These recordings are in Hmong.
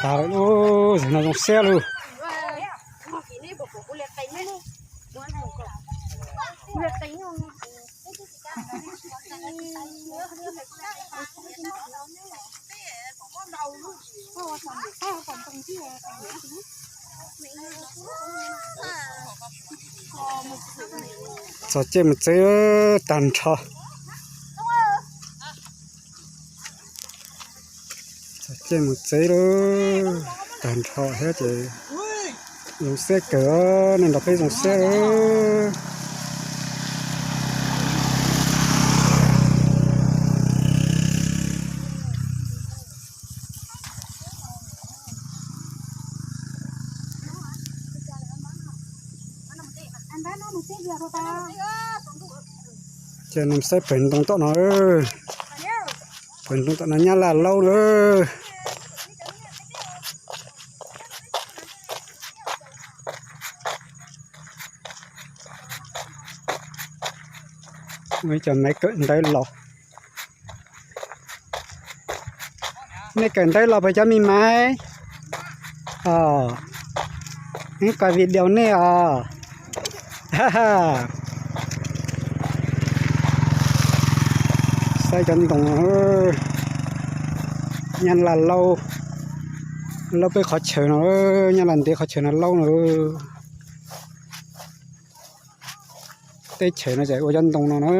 Tas lawm lauj, zaum no zoo siab lauj. Txog caij mus txeeb tag nrho. Txog caij mus txeeb lawm tag nrho thiab ces zoo siab kawg, nej nrog peb zoo siab. Ces nws saib pem ntoo tom no, pem ntoo tom no Nyab Laj laub lawm. Ua ib co maiv kawm ntawv los. Nej kawm ntawv los puas cov me maiv? Os, wb koj video nej os. Saib cov ntoo, Nyab Laj laub, laub peb qhov chaw no, Nyab Laj ntev qhov chaw no laub no. Teb chaws no ces ua cov ntoo no na,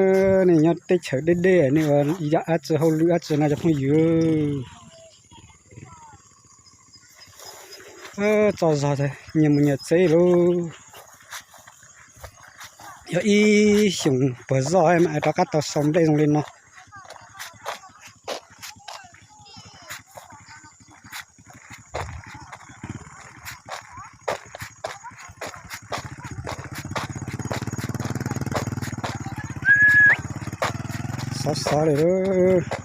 nej nyob teb chaws deb deb nej ua yam dab tsi hauj lwm dab tsi no cov phooj ywg. Txog zog nyias mus nyias txeeb lauj. Yog ib xyoos puag zoj mam rov qab tau sau nplej zoo li no. Xov xov li lauj.